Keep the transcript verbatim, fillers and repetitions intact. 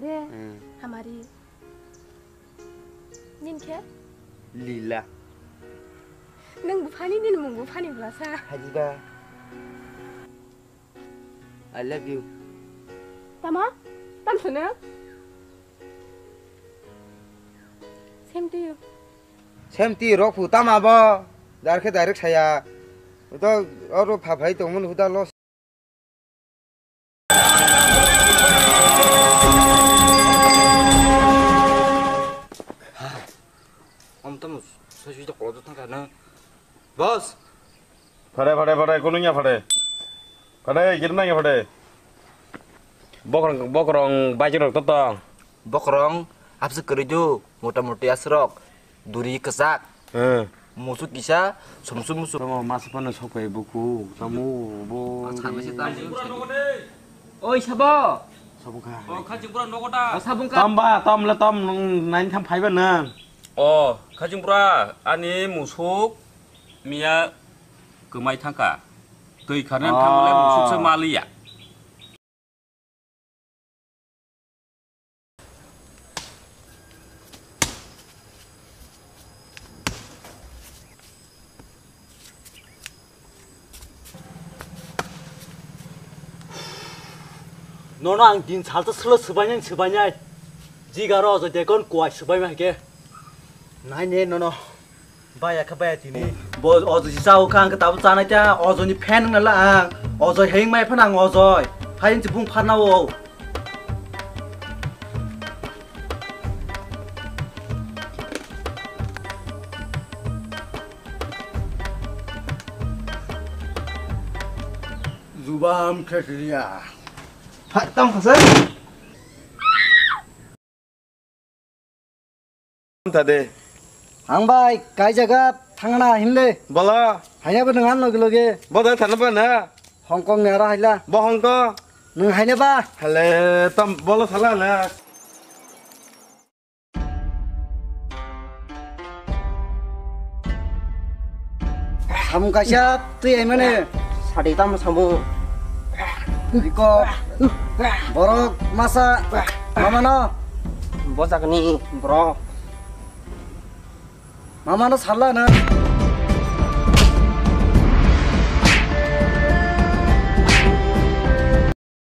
Hmm. Hamari. Nin khe? Lila. Nang buphani, nin mung buphani bwlasa. Hajiba. I love you. Tama? Tam sana? Same to you. Same to you, rok phu tama bo. Dar khe direct saya. To oro pha phai tongmani huda los. Om tamo, sasui to kolo tang kana. Boss. Phare, phare, phare, kununya phare. Phare, girna ya phare. Bokrong, bokrong, bajirok to tong. Bokrong, abse kwrwi do, mota moti asrok, duri kwchak. Hmm. Musuk kisa, sumsum musuk. Tamo masa phano sok phai buku, tamo bo. Oi, sabo. Sabo kha. O, Khajingpura nogo da? O, sabo kha. Tamba, tam le tam, nung nine tham phaiba nang. O, Khajingpura, ani musuk miya kwmai thangka. Twi kharnani thangmale musuk se maliya. Nono ang din salsa swlo swbainai swbainai. Jigaro ojo dekon kuai swbaima hake. Nai ne nono. Baya kha baya tini. Bo ojo si sao kha ang khe tabo chanai ta. Ojo ni fan wngna la ang. Ojo heng mai phana ang ojo. Hai si bung pharna o. Jubam khe kiriya. Pha, tamo khasa. Tade. Ang bai, kai jaga thangna hinle. Bala. Hanya ba nang loge loge. Bada thana ba na. Hong Kong ni ara haila. Bo Hong Kong. Nang haina ba. Hale, tam bolo sala na. Samung kaisa twi ai mane. Sadi tamo samung. Iko. Borok masa mamano. Bojak ni borok. Mamano salla na.